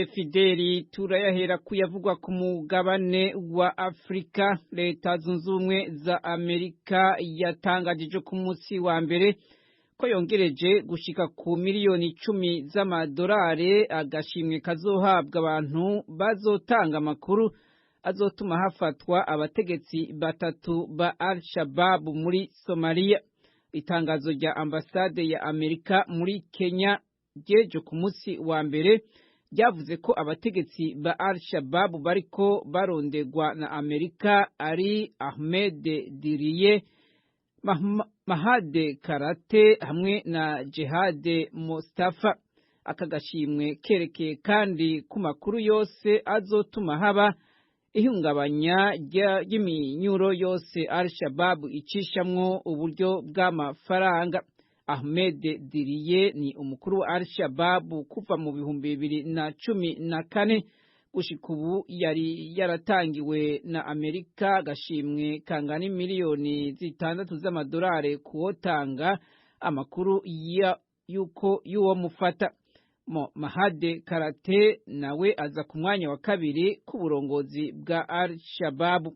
Fideli, turayahera kuyavugwa ku mugabane wa Afrika. Leta Zunze Ubumwe za Amerika yatangaje ku munsi wa mbere ko yongereje gushika ku miliyoni 10 z'amadolari agashimwe kazohabwa abantu bazotanga amakuru azotuma hafatwa abategetsi batatu ba Al-Shabaab muri Somalia. Itangazo rya ambasade ya Amerika muri Kenya ryejo ku munsi wa mbere ryavuze ko abategetsi ba Al-Shabaab bariko barondegwa na Amerika ari Ahmed Diriye, Mahade Karate hamwe na Jihade Mustafa. Aka gashimwe kerekeye kandi ku makuru yose azotuma haba ihungabanya ry'iminyuro yose Al-Shabaab icishamwo uburyo bw'amafaranga. Ahmed Diriye ni umukuru wa Al-Shabaab kuva mu 2014 gushika ubu. Yari yaratangiwe na Amerika agashimwe kangana miliyoni 6 z'amadolari kuwotanga amakuru yuko y'uwo mufata. Mo Mahade Karate nawe aza ku mwanya wa kabiri k'uburongozi bwa Al-Shabaab.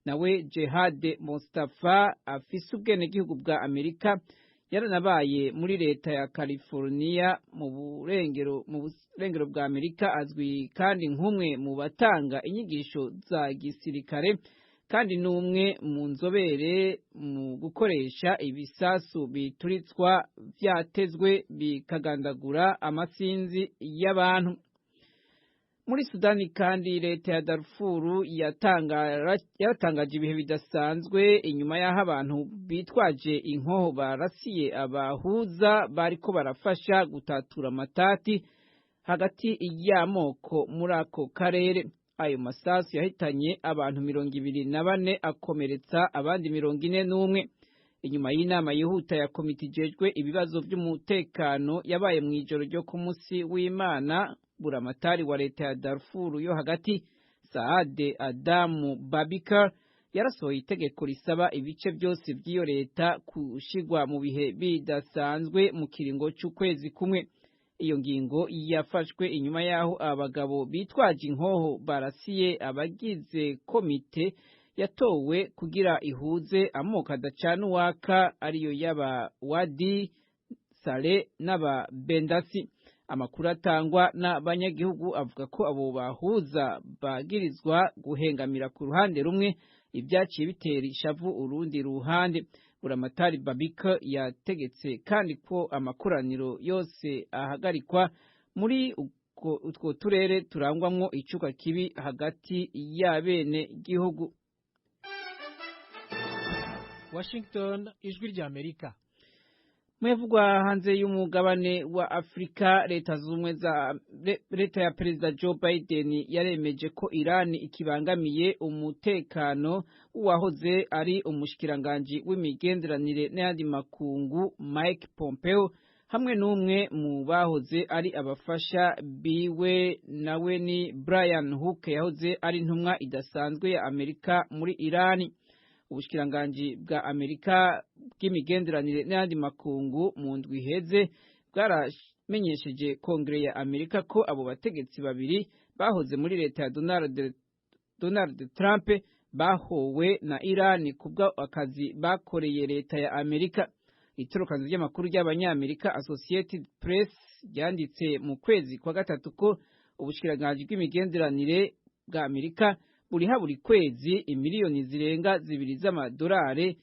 Nawe Jihad Mustafa afise ubwenegihugu bwa Amerika, yaranabaye muri leta ya California mu burengero bwa Amerika. Azwi kandi nk'umwe mu batanga inyigisho za gisirikare, kandi n'umwe mu nzobere mu gukoresha ibisasu bituritswa vyatezwe bikagandagura amasinzi y'abantu. Muri Sudani kandi, leta ya Darfuru yaratangaje ibihe bidasanzwe inyuma y'aho abantu bitwaje inkoho barasiye abahuza bariko barafasha gutatura amatati hagati y'amoko muri ako karere. Ayo masasu yahitanye abantu 24, akomeretsa abandi 41. Inyuma y'inama yihuta ya komite ijejwe ibibazo by'umutekano yabaye mu ijoro ryo ku munsi w'Imana, buramatari wa leta ya Darfuru yo hagati, Saade Adamu Babikar, yarasohoye itegeko risaba ibice byose by'iyo leta gushigwa mu bihe bidasanzwe mu kiringo c'ukwezi kumwe. Iyo ngingo yafashwe inyuma y'aho abagabo bitwaje inkoho barasiye abagize komite yatowe kugira ihuze amoko adacana uwaka, ariyo y'aba Wadi Sale n'aba Bendasi. Amakuru atangwa n'abanyagihugu avuga ko abo bahuza bagirizwa guhengamira ku ruhande rumwe, ibyaciye bitera ishavu urundi ruhande. Buramatari Babika yategetse kandi ko amakoraniro yose ahagarikwa muri utwo turere turangwamwo icuka kibi hagati y'abene gihugu. Washington, Ijwi ry'Amerika. Muyavugwa hanze y'umugabane wa Afrika, Leta Zunze za leta ya Perezida Joe Biden yaremeje ko Iran ikibangamiye umutekano w'uwahoze ari umushikiranganji w'imigenderanire n'ayandi makungu Mike Pompeo, hamwe n'umwe mu bahoze ari abafasha biwe, nawe ni Brian Hook, yahoze ari intumwa idasanzwe ya Amerika muri Iran. Ubushikiranganji bwa Amerika bw'imigenderanire n'ayandi makungu mu ndwi iheze bwaramenyesheje Kongere ya Amerika ko abo bategetsi babiri bahoze muri leta ya Donald Trump bahowe na Iran kubwa akazi bakoreye leta ya Amerika. Itorokanzo ry'amakuru ry'Abanyamerika Associated Press ryanditse mu kwezi kwa gatatu ko ubushikiranganji bw'imigenderanire bwa Amerika buriha buri kwezi imiliyoni zirenga 2 z'amadolari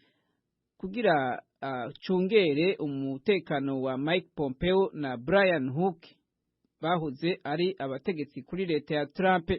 kugira acungere umutekano wa Mike Pompeo na Brian Hook, bahoze ari abategetsi kuri leta ya Trump.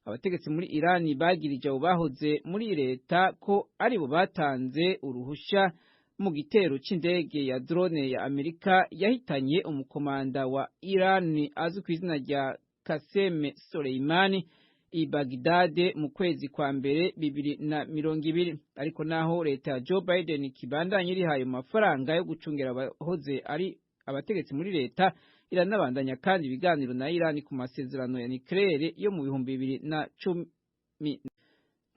Abategetsi muri Iran bagirije abo bahoze muri leta ko aribo batanze uruhusha mu gitero c'indege ya drone ya Amerika yahitanye umukomanda wa Iran azwi ku izina rya Kasem Soleimani i Bagdad mu kwezi kwa mbere 2020. Ariko naho leta ya Joe Biden kibandanye irihaye mafaranga yo gucungera abahoze ari abategetsi muri leta, iranabandanya kandi ibiganiro na Iran ku masezerano ya nucleaire yo mu 2010.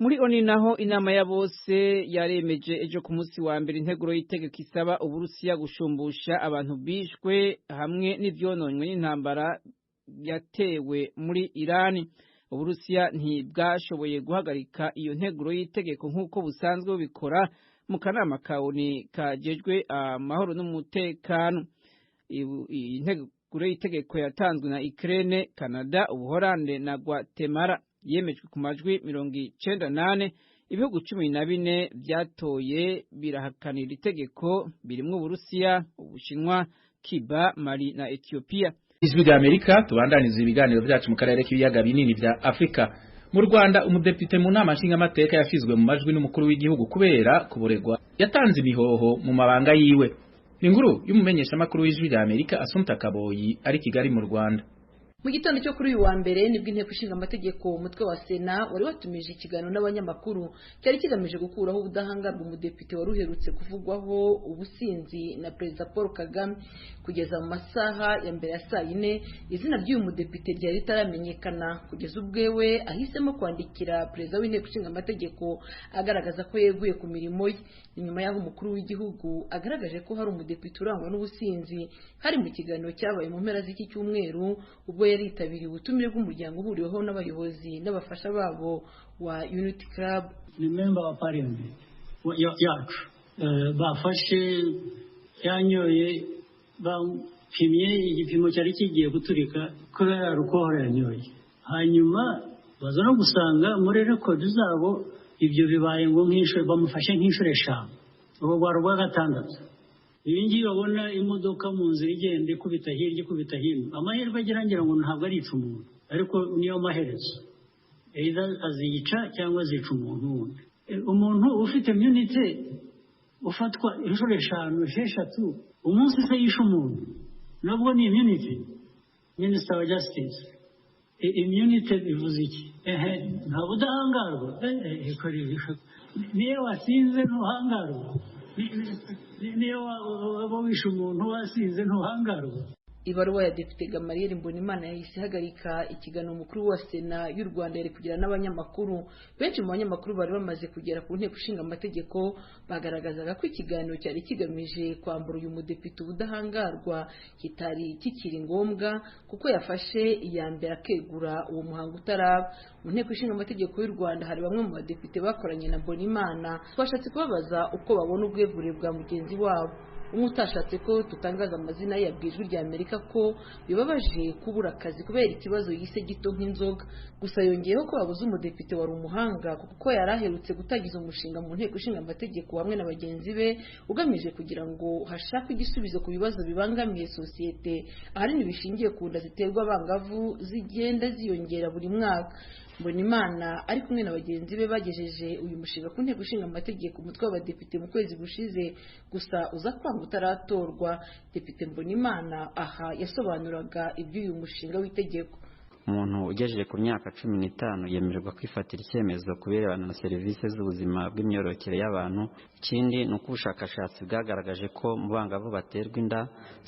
Muri ONU naho, inama ya bose yaremeje ejo ku munsi wa mbere integuro y'itegeko isaba Uburusiya gushumbusha abantu bishwe hamwe n'ivyononywe n'intambara. yatewe muri Irani. Uburusiya ntibwashoboye guhagarika iyo nteguro y'itegeko nk'uko busanzwe bubikora mu kanama ka ONU kajejwe amahoro n'umutekano. Integuro y'itegeko yatanzwe na Ukraine, Canada, Ubuholande na Guatemala yemejwe ku majwi 98. Ibihugu 14 vyatoye birahakanira itegeko, birimwo Uburusiya, Ubushinwa, Cuba, Mali na Ethiopia. Ijwi rya Amerika, tubandaniza ibiganiro byacu mu karere k'ibiyaga binini vya Afrika. Mu Rwanda, umudepite mu nama nshingamateka yashizwe mu majwi n'umukuru w'igihugu kubera kuboregwa yatanze imihoho mu mabanga yiwe. Inkuru y'umumenyeshamakuru w'Ijwi rya Amerika Assumpta Kaboyi ari Kigali mu Rwanda. Mu gitondo cyo kuri uyu wa mbere nibwo inteko ishinga amategeko umutwe wa Sena wari watumije ikiganiro n'abanyamakuru cyari kigamije gukuraho ubudahangarwa umudepite wari uherutse kuvugwaho ubusinzi na Perezida Paul Kagame. Kugeza mu masaha ya mbere ya saa yine izina ry'uyu mudepite ryari ritaramenyekana, kugeza ubwewe ahisemo kwandikira Perezida w'inteko ishinga amategeko agaragaza ko yeguye ku mirimo ye. Ni nyuma y'aho umukuru w'igihugu agaragaje ko hari umudepite urangwa n'ubusinzi, hari mu kiganiro cyabaye mu mpera z'iki cyumweru ubwo yaritabiriye ubutumire bw'umuryango uhuriweho n'abayobozi n'abafasha babo wa Unity Club. Ni member wa parliament yacu, bafashe yanyoye, bapimye igipimo cyari kigiye guturika kubera alcohol yanyoye, hanyuma baza no gusanga muri rekodi zabo ibyo bibaye ngo nk'inshuro bamufashe nk'inshuro 5, ubu rwari urwa 6. Ibi ngibi babona imodoka mu nzira igenda ikubita hirya ikubita hino, amahirwe agira ngira ngo ntabwo arica umuntu, ariko niyo maherezo either aziyica cyangwa azica umuntu wundi. Umuntu ufite immunity ufatwa inshuro 5 6 umunsi se yishe umuntu, nabwo ni immunity. Minister wa Justice, immunity bivuze iki? Nta budahangarwa. Niyo wasinze ntuhangarwa, niyo waba wishe umuntu wasinze ntuhangarwa. Ibaruwa ya Depite Gamariel Mbonimana yahise ihagarika ikiganiro umukuru wa Sena y'u Rwanda yari kugira n'abanyamakuru. Benshi mu banyamakuru bari bamaze kugera ku nteko ishinga amategeko bagaragazaga ko ikiganiro cyari kigamije kwambura uyu mudepite ubudahangarwa kitari kikiri ngombwa, kuko yafashe iya mbere akegura uwo muhango utaraba. Mu nteko ishinga amategeko y'u Rwanda hari bamwe mu badepite bakoranye na Mbonimana, twashatse kubabaza uko babona ubwegure bwa mugenzi wabo. Umwe utashatse ko tutangaza amazina ye yabwiye Ijwi rya Amerika ko bibabaje kubura akazi kubera ikibazo yise gito nk'inzoga. Gusa yongeyeho ko babuze umudepite wari umuhanga, kuko yari aherutse gutangiza umushinga mu nteko ishinga amategeko hamwe na bagenzi be ugamije kugira ngo hashakwe igisubizo ku bibazo bibangamiye sosiyete, ahanini bishingiye ku nda ziterwa abangavu zigenda ziyongera buri mwaka. Mbonimana ari kumwe na bagenzi be bagejeje uyu mushinga ku nteko ishinga amategeko umutwe w'abadepite mu kwezi gushize, gusa uza kwanga utaratorwa. Depite Mbonimana aha yasobanuraga iby'uyu mushinga w'itegeko. Umuntu ugejeje ku myaka 15 yemererwa kwifatira icyemezo ku birebana na serivisi z'ubuzima bw'imyororokere y'abantu. Ikindi ni uko ubushakashatsi bwagaragaje ko mu bangavu baterwa inda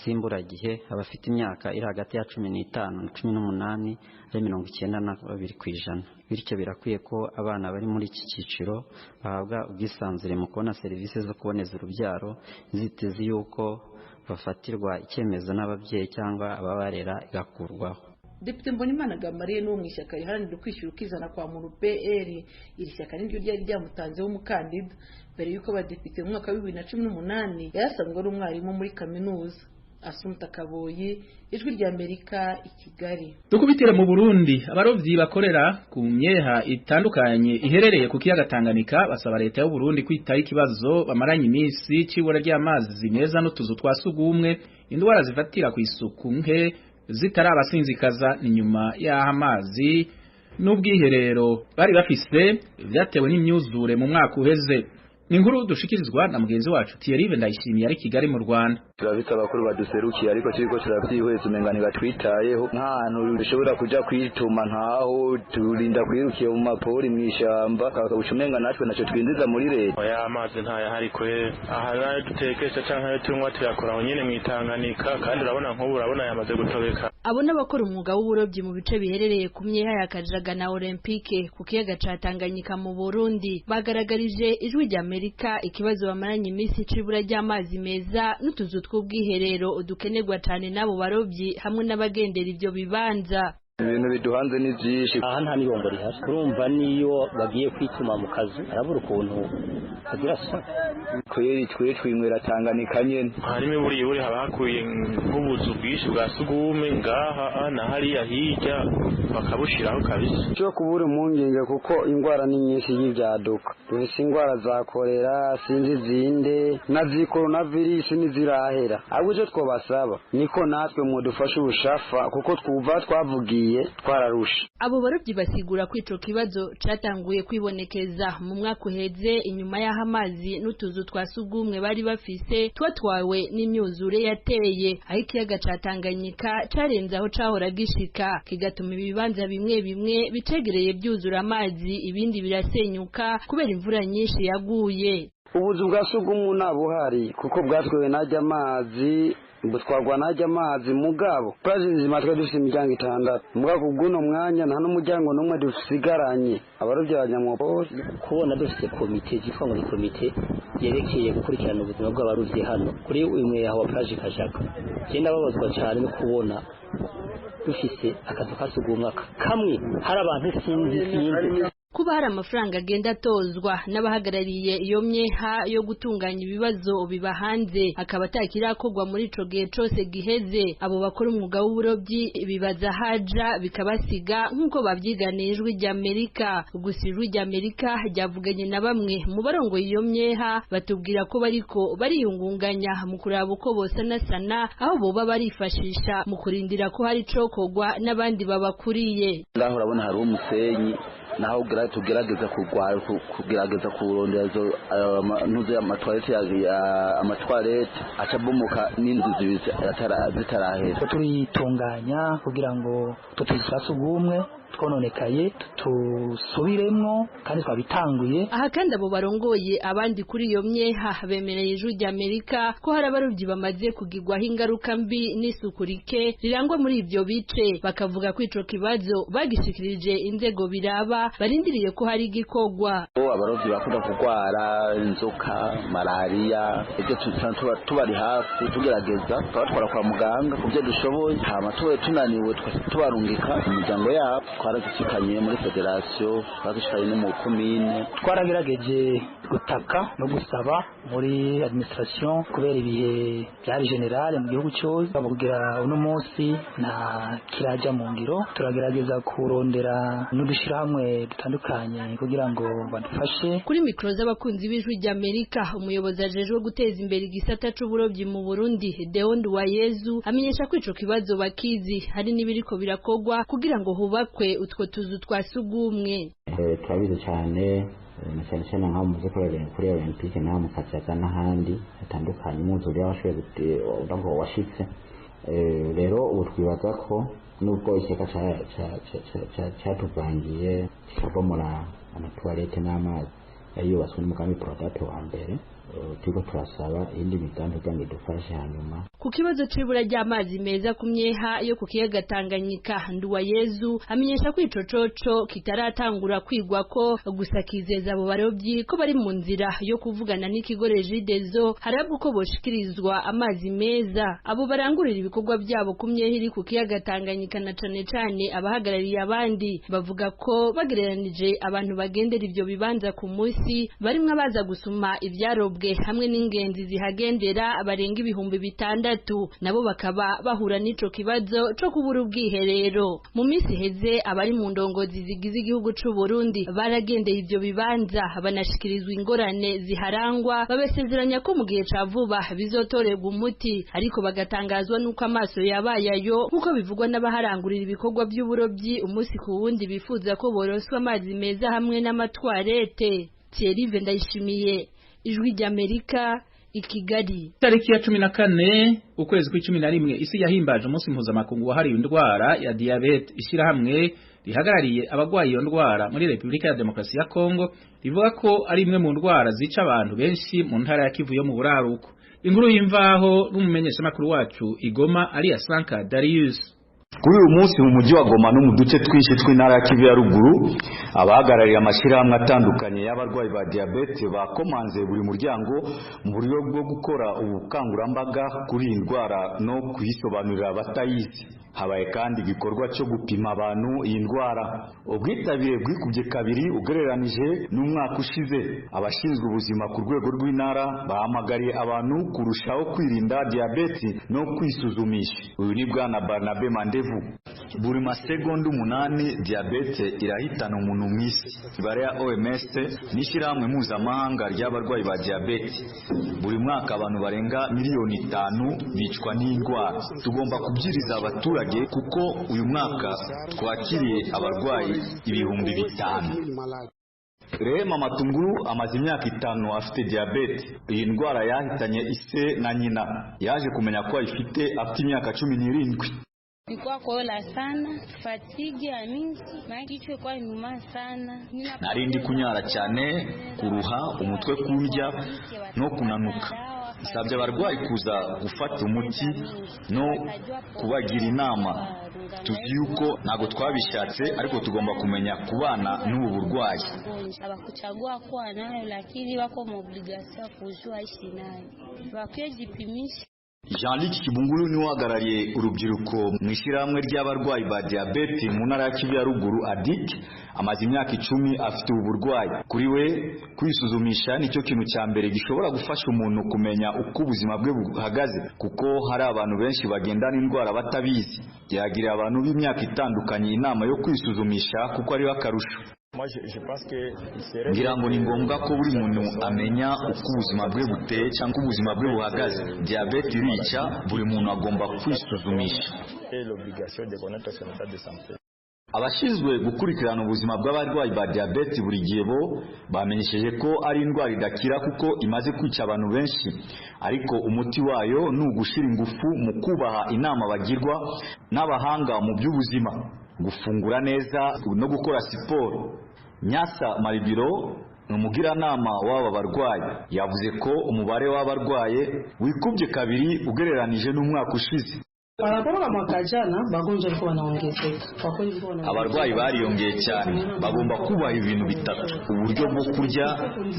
z'imburagihe abafite imyaka iri hagati ya 15 na 18 ari 92%. Bityo birakwiye ko abana bari muri iki cyiciro bahabwa ubwisanzure mu kubona serivisi zo kuboneza urubyaro, inzitizi y'uko bafatirwa icyemezo n'ababyeyi cyangwa ababarera igakurwaho. Depite Mbonimana Gamariye n'uwo mu ishyaka riharanira ukwishyura ukizana kwa muntu PR, iri shyaka niryo ryari ryamutanzeho umukandida mbere y'uko abadepite mu mwaka wa 2018. Yari asanzwe ari umwarimu muri kaminuza. Assumpta Kaboyi, Ijwi rya Amerika i Kigali. Dukubitire mu Burundi, abarovyi bakorera ku myeha itandukanye iherereye ku kiyaga Tanganyika basaba leta y'u Burundi kwitaho ikibazo bamaranye iminsi c'ibura ry'amazi meza n'utuzu twa sugumwe, indwara zifatira ku isuku nke zitarabasinzikaza. Ni nyuma y'aho amazi n'ubwiherero bari bafise vyatewe n'imyuzure mu mwaka uheze. Ni inkuru dushikirizwa na mugenzi wacu Thierry Ndayishimiye ari Kigali mu Rwanda. Turabitse abakuru baduserukiye, ariko turiko turavyihweza umenga ntibatwitayeho. Nk'ahantu dushobora kuja kwituma ntaho, turinda kwirukiye mu mapori mw'ishamba, kakabuca umenga natwe naco twinjiza muri leta. Oya, amazi ntayahari kweri. Aha nayo dutekesha canke ayo tunywa tuyakora aho nyene mw'itanganika, kandi urabona nk'ubu urabona yamaze gutobeka. Abo n'abakora umwuga w'uburobyi mu bice biherereye ku myeha ya Kajaga na Olympique ku kiyaga ca Tanganyika mu Burundi bagaragarije Ijwi ry'Amerika ikibazo bamaranye iminsi c'ibura ry'amazi meza n'utuzu tw'ubwiherero dukenerwa cane n'abo barobyi hamwe n'abagendera ivyo bibanza. Ibintu biduhanze ni byinshi. Aha nta n'ibombo rihari, urumva niyo bagiye kwituma mu kazu arabura ukuntu agira sa kweri twe twinywera Tanganyika nyene. Harimo buri haba hakwiye nk'ubuzu bwinshi bwa sugume ngaha na hariya hirya bakabushiraho kabisa. Cyo kubura impungenge kuko ingwara ni nyinshi y'ibyaduka, dufise ingwara za kolera sinzi zinde na zikoronavirus ntizirahera. Ahubwo icyo twobasaba niko natwe mudufashe ubushafa kuko twumva twavugiye twararusha. Abo barobyi basigura ko ico kibazo catanguye kwibonekeza mu mwaka uheze inyuma y'aho amazi n'utuzu twa sugumwe bari bafise twatwawe n'imyuzure yateye, aho ikiyaga ca Tanganyika carenze aho cahora gishika kigatuma ibibanza bimwe bimwe bicegereye byuzura amazi, ibindi birasenyuka kubera imvura nyinshi yaguye. Ubuzu bwa sugumwe ntabuhari kuko bwatwewe najya amazi butwarwa najya amazi. Mugabo plaje nzima twe dufite imiryango 6, mugabo kubw'uno mwanya nta n'umuryango n'umwe dusigaranye. Abarobyi abanyamwopoli kubona dufite komite yitwa ngo ni komite yerekeye gukurikirana ubuzima bw'abarobyi hano kuri uyu mweha wa plaje Kajaga. Je ndababazwa cyane no kubona dufise akazu kasugumwa kamwe hari abantu sinzi. Kuba hari amafaranga agenda atozwa n'abahagarariye iyo myeha yo gutunganya ibibazo biba hanze akaba atakirakorwa muri ico gihe cose giheze. Abo bakora umwuga w'uburobyi bibaza haja bikabasiga nk'uko babyiganiye Ijwi ry'Amerika. Gusa Ijwi ry'Amerika ryavuganye na bamwe mu barongoye iyo myeha batubwira ko bariko bariyungunganya mu kuraba uko bosanasana aho boba barifashisha mu kurindira ko hari icokorwa n'abandi babakuriye. Ngaho urabona hari umusenyi naho tugerageza kugerageza kurondera ntuze amatwarete acabomoka n'inzu zitarahera. Turitunganya kugira ngo tutuzu twa sugumwe twononekaye tusubiremwo kandi twabitanguye. Aha kandi abo barongoye abandi kuri iyo myeha bemereye Ijwi ry'Amerika ko hari abarobyi bamaze kugirwaho ingaruka mbi n'isuku rike rirangwa muri ivyo bice, bakavuga ko ico kibazo bagishikirije inzego biraba barindiriye ko hari igikorwa. Abarobyi bakunda kurwara inzoka, malariya, ibyo tubari hafi tugerageza tubatwara kwa muganga ku byo dushoboye, hama tubaye tunaniwe tubarungika imiryango yabo. Twaragishikanye muri federasiyo, twaragishikanye no mu komine. Twaragerageje gutaka no gusaba muri administration kubera ibihe byari generale mu gihugu cyose, kugira uno munsi nta kiraja mu ngiro. Turagerageza kurondera n'udushirahamwe dutandukanye kugira ngo badufashe. Kuri mikro z'abakunzi b'Ijwi ry'Amerika, umuyobozi ajejwe guteza imbere igisata c'uburobyi mu Burundi Deo Nduwayezu amenyesha ko ico kibazo bakizi, hari n'ibiriko birakogwa kugira ngo hubakwe utwo tuzu twa sugumwe. Turabizi cyane na cyane cyane nk'aho muze kuri Olympique naho mu Kajaga n'ahandi hatandukanye umwuzure washoboye ngo washitse. Rero ubu twibaza ko nubwo ikiyaga catuvangiye kikabomora amatuwarete n'amazi yari yubatswe n'umugambi Prodate wa mbere, turiko turasaba iyindi migambi kugira ngo idufashe. Hanyuma ku kibazo c'ibura ry'amazi meza ku myeha yo ku kiyaga Tanganyika, Nduwayezu amenyesha ko ico coco kitaratangura kwigwa ko gusa kizeza abo barobyi ko bari mu nzira yo kuvugana n'ikigo Regideso harabwa uko boshikirizwa amazi meza. Abo barangurira ibikorwa byabo ku myeha iri ku kiyaga Tanganyika na cane cane abahagarariye abandi bavuga ko bagereranije abantu bagendera ivyo bibanza ku munsi barimwo abaza gusuma ivyarobwe hamwe n'ingenzi zihagendera barenga 6000, nabo bakaba bahura n'ico kibazo co kubura ubwiherero. Mu minsi iheze abari mu ndongozi zigize igihugu c'u Burundi baragendeye ivyo bibanza banashikirizwa ingorane ziharangwa, babesezeranya ko mu gihe ca vuba bizotorerwa umuti, ariko bagatangazwa n'uko amaso yabaye ayo nk'uko bivugwa n'abaharangurira ibikorwa by'uburobyi umunsi ku wundi bifuza ko boroswa amazi meza hamwe n'amatwarete. Thierry Ndayishimiye, Ijwi ry'Amerika, i Kigali. Tariki ya 14 ukwezi kw'icumi na rimwe isi yahimbaje umunsi mpuzamakungu wahariwe indwara ya diabete. Ishyirahamwe rihagarariye abagwaye iyo ndwara muri Republika ya Demokarasi ya Kongo rivuga ko ari imwe mu ndwara zica abantu benshi mu ntara ya Kivu yo mu buraruko. Inkuru y'imvaho n'umumenyeshamakuru wacu Igoma Aliya Sanka Darius. Kuri uyu munsi mu mujyi wa Goma no mu duce twinshi tw'intara ya Kivu ya ruguru, abahagarariye amashyirahamwe atandukanye y'abarwayi ba diyabete bakomanze buri muryango mu buryo bwo gukora ubukangurambaga kuri iyi ndwara no kuyisobanurira abatayizi. Habaye kandi igikorwa cyo gupima abantu iyi ndwara. Ubwitabire bwikubye kabiri ugereranije n'umwaka ushize. Abashinzwe ubuzima ku rwego rw'intara bahamagariye abantu kurushaho kwirinda diyabete no kwisuzumisha. Uyu ni Bwana Barnabe Mandevu. Buri masegonda 8 diyabete irahitana umuntu mu isi. Imibare ya OMS n'ishyirahamwe mpuzamahanga ry'abarwayi ba diyabete, buri mwaka abantu barenga miliyoni 5 bicwa n'indwara. Tugomba kubwiriza abaturage kuko uyu mwaka twakiriye abarwayi 5000. Rehema Matunguru amaze imyaka 5 afite diyabete. Iyi ndwara yahitanye ise na nyina. Yaje kumenya ko ayifite afite imyaka 17. Nilikuwa kola sana, fatigue ya mingi, na kichwa kwa nyuma sana. Narindi kunyara cyane, kuruha, umutwe kundya no kunanuka. Nsabye abarwayi kuza gufata umuti no kubagira inama. Tuzi yuko ntago twabishatse ariko tugomba kumenya kubana n'ubu burwayi. Abakuchagua kuwa nayo lakini wako mu obligation kujua ishi nayo. Bakwiye jipimisha. Jean-Luc Kibunguru ni uhagarariye urubyiruko mu ishyirahamwe ry'abarwayi ba diyabete mu ntara ya Kivu ya ruguru ADIC, amaze imyaka 10 afite ubu burwayi. Kuri we kwisuzumisha nicyo kintu cya mbere gishobora gufasha umuntu kumenya uko ubuzima bwe buhagaze, kuko hari abantu benshi bagendana indwara batabizi. Yagiriye abantu b'imyaka itandukanye inama yo kwisuzumisha kuko ariyo akarusho. Ngira ngo ni ngombwa ko buri muntu amenya uko ubuzima bwe buteye cyangwa ubuzima bwe buhagaze. Diyabete irica, buri muntu agomba kwisuzumisha. Abashinzwe gukurikirana ubuzima bw'abarwayi ba diyabete buri gihe bo bamenyesheje ko ari indwara idakira kuko imaze kwica abantu benshi, ariko umuti wayo ni ugushira ingufu mu kubaha inama bagirwa n'abahanga mu by'ubuzima, gufungura neza no gukora siporo. Nyasa Maribiro ni umugiranama w'aba barwayi, yavuze ko umubare w'abarwaye wikubye kabiri ugereranije n'umwaka ushize. Abarwayi bariyongeye cyane, bagomba kubaha ibintu bitatu: uburyo bwo kurya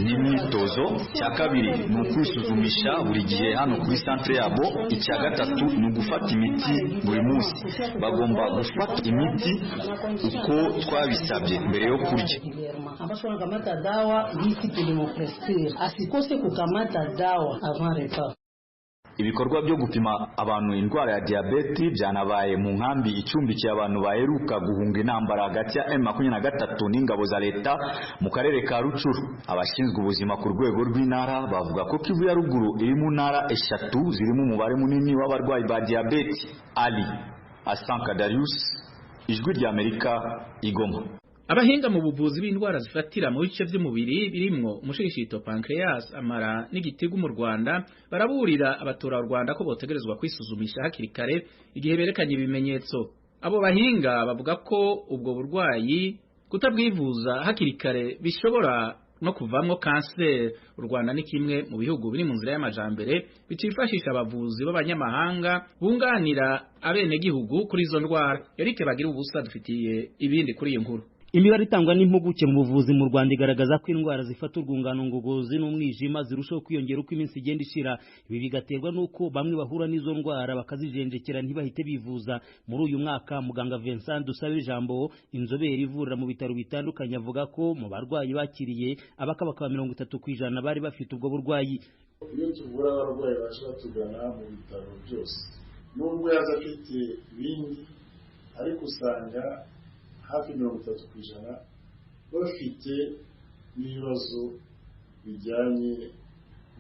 n'imyitozo, icya kabiri ni ukwisuzumisha buri gihe hano kuri centre yabo, icya gatatu ni ugufata imiti buri munsi. Bagomba gufata imiti uko twabisabye mbere yo kurya. Ibikorwa byo gupima abantu indwara ya diyabete byanabaye mu nkambi icumbikiye abantu baheruka guhunga intambara hagati ya M23 n'ingabo za leta mu karere ka Rucuru. Abashinzwe ubuzima ku rwego rw'intara bavuga ko Kivu ya ruguru iri mu ntara 3 zirimo umubare munini w'abarwayi ba diyabete. Ali Asanka Darius, Ijwi ry'Amerika, Igoma. Abahinga mu buvuzi b'indwara zifatira mu bice by'umubiri birimwo umushishito, pancreas, amara n'igitigu mu Rwanda baraburira abatura Rwanda ko botegerezwa kwisuzumisha hakiri kare igihe berekanye ibimenyetso. Abo bahinga bavuga ko ubwo burwayi kutabwivuza hakiri kare bishobora no kuvamwo kanseri. U Rwanda ni kimwe mu bihugu biri mu nzira y'amajambere bicifashisha abavuzi b'abanyamahanga bunganira abenegihugu kuri izo ndwara. Eric Bagira ubusa dufitiye ibindi kuri iyi nkuru. Imibare itangwa n'impuguke mu buvuzi mu Rwanda igaragaza ko indwara zifata urwungano ngogozi n'umwijima zirushaho kwiyongera uko iminsi igenda ishira. Ibi bigaterwa n'uko bamwe bahura n'izo ndwara bakazijenjekera ntibahite bivuza. Muri uyu mwaka muganga Vincent Dusabe Ijambo, inzobere ivurira mu bitaro bitandukanye, avuga ko mu barwayi bakiriye abakabakaba 30% bari bafite ubwo burwayi. Iyo tuvura abarwayi baje batugana mu bitaro byose, nubwo yaza afite ibindi, ariko usanga hafi 30% bafite n'ibibazo bijyanye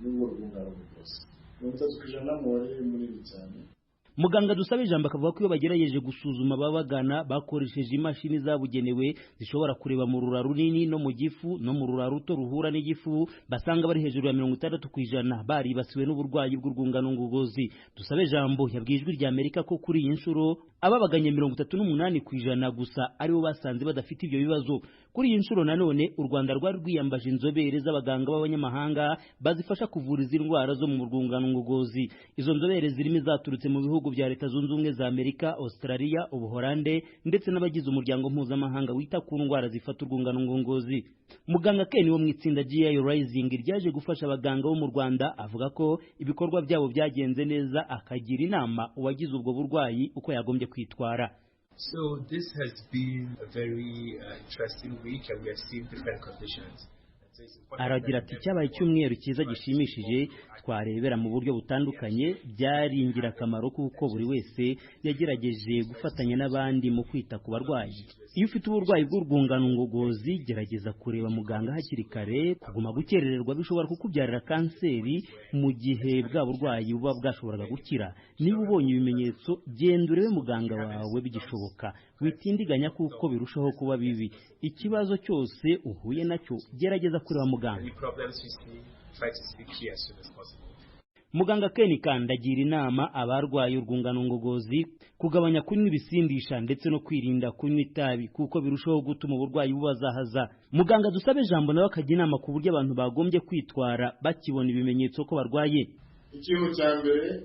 n'ubwo rwungano ngogozi. 30% umubare munini cyane. Muganga Dusabe Ijambo akavuga ko iyo bagerageje gusuzuma ababagana bakoresheje imashini zabugenewe zishobora kureba mu rura runini no mu gifu no mu rura ruto ruhura n'igifu, basanga bari hejuru ya 60% baribasiwe n'uburwayi bw'urwungano ngogozi. Dusabe Ijambo yabwiye Ijwi rya Amerika ko kuri iyi nshuro Ababaganye 38% gusa aribo basanze badafite ibyo bibazo. Kuri iyi nshuro nanone u Rwanda rwari rwiyambaje inzobere z'abaganga b'abanyamahanga bazifasha kuvura izi ndwara zo mu rwungano ngogozi. Izo nzobere zirimo izaturutse mu bihugu bya Leta Zunze Ubumwe za Amerika, Australia, Ubuholande ndetse n'abagize umuryango mpuzamahanga wita ku ndwara zifata urwungano ngogozi. Muganga Ken wo mu itsinda GI Rising ryaje gufasha abaganga bo mu Rwanda avuga ko ibikorwa byabo byagenze neza, akagira inama uwagize ubwo burwayi uko yagombye kwitwara. So this has been a very interesting week and we have seen different conditions. Aragira ati cyabaye icyumweru cyiza gishimishije, twarebera mu buryo butandukanye, byari ingirakamaro kuko buri wese yagerageje gufatanya n'abandi mu kwita ku barwayi. Iyo ufite uburwayi bw'urwungano ngogozi gerageza kureba muganga hakiri kare, kuguma gukerererwa bishobora kukubyarira kanseri mu gihe bwa burwayi buba bwashoboraga gukira. Niba ubonye ibimenyetso genda urebe muganga wawe bigishoboka, witindiganya kuko birushaho kuba bibi. Ikibazo cyose uhuye nacyo gerageza kureba muganga. Muganga Ken kandi agira inama abarwaye urwungano ngogozi kugabanya kunywa ibisindisha ndetse no kwirinda kunywa itabi kuko birushaho gutuma uburwayi bubazahaza. Muganga Dusabe Jambo nawe akagira inama ku buryo abantu bagombye kwitwara bakibona ibimenyetso ko barwaye. Ikintu cya mbere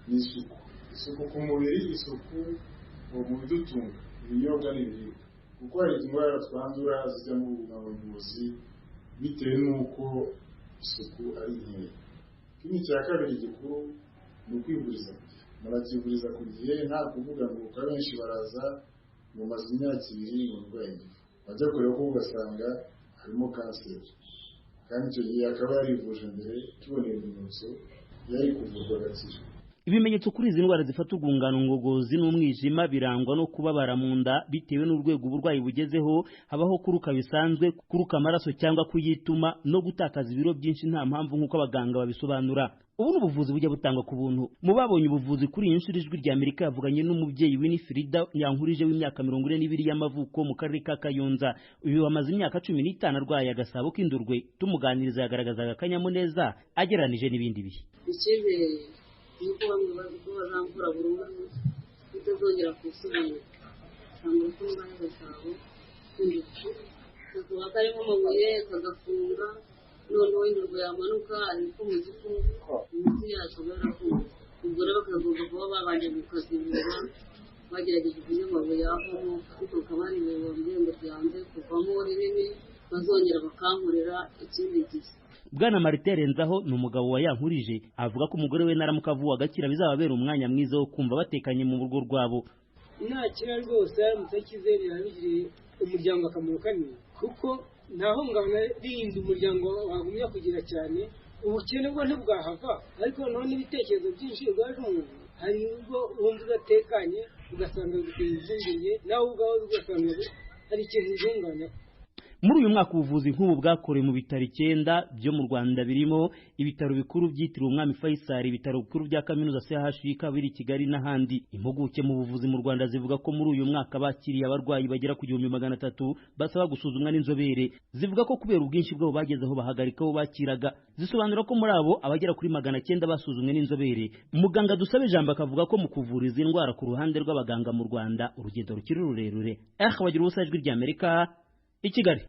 ni isuku, isuku ku mubiri, isuku mu bidutunga, ibinyobwa n'ibiribwa, kuko hari indwara twandura zijya mu buvuzi bitewe n'uko isuku ari nkeya. Ikindi cya kabiri gikuru ni ukwivuriza ku gihe. Murakivuriza ku gihe, nta kuvuga ngo kuko abenshi baraza ngo maze imyaka 2 ngo ndwaye igifu, bajya kureba ko ugasanga harimo kanseri, kandi icyo gihe akaba yarivuje mbere, tubona ibimenyetso yari kuvurwa agakira. Ibimenyetso kuri izi ndwara zifata urwungano ngogozi n'umwijima birangwa no kubabara mu nda bitewe n'urwego uburwayi bugezeho, habaho kuruka bisanzwe, kuruka amaraso cyangwa kuyituma no gutakaza ibiro byinshi nta mpamvu nk'uko abaganga babisobanura. Ubu ni ubuvuzi bujya butangwa ku buntu. Mu babonye ubuvuzi kuri iyi nshuro Ijwi rya Amerika yavuganye n'umubyeyi Winifrida Yankurije w'imyaka 42 y'amavuko mu karere ka Kayonza. Uyu amaze imyaka 15 arwaye agasabo k'indurwe. Tumuganiriza yagaragazaga akanyamuneza agereranije n'ibindi bihe. Icyizere nuko bamwe bazi ko bazamvura burundu bitazongera gusubira, cyangwa ko ndwaye agasabo k'indurwe kakaba karimo amabuye kagafunga, noneho indurwe yamanuka ariko mu gifu imiti yacu yarafunze. Ubwo rero bakagomba kuba babanje gukazibura bagerageje kunywa amabuye avamo, ariko akaba ari ibuye bambwiye ngo ryanze kuvamo rinini, bazongera bakankorera ikindi gihe. Bwana Martin Renzaho ni umugabo wa Yankurije, avuga ko umugore we naramuka avuwe agakira bizababera umwanya mwiza wo kumva batekanye mu rugo rwabo. Nakira rwose aramutse akize birabigiriye umuryango akamaro kanini, kuko nta hungabana rindi umuryango wagumya kugira cyane, ubukene bwo ntibwahava, ariko noneho n'ibitekerezo byinshi urwaje umuntu hari ubwo wumva udatekanye ugasanga biguteye impungenge, nawe ubwawe ugasanga hari ikintu bihungabanya. Muri uyu mwaka ubuvuzi nk'ubu bwakorewe mu bitaro 9 byo mu Rwanda birimo ibitaro bikuru byitiriwe Umwami Faisal, ibitaro bikuru bya Kaminuza CHUK biri Kigali n'ahandi. Impuguke mu buvuzi mu Rwanda zivuga ko muri uyu mwaka bakiriye abarwayi bagera ku 1300 basaba gusuzumwa n'inzobere. Zivuga ko kubera ubwinshi bwabo bageze aho bahagarika abo bakiraga. Zisobanura ko muri abo abagera kuri 900 basuzumwe n'inzobere. Muganga Dusabe Jambo akavuga ko mu kuvura izi ndwara ku ruhande rw'abaganga mu Rwanda urugendo rukiri rurerure. Bagira ubusa Ijwi rya Amerika i Kigali.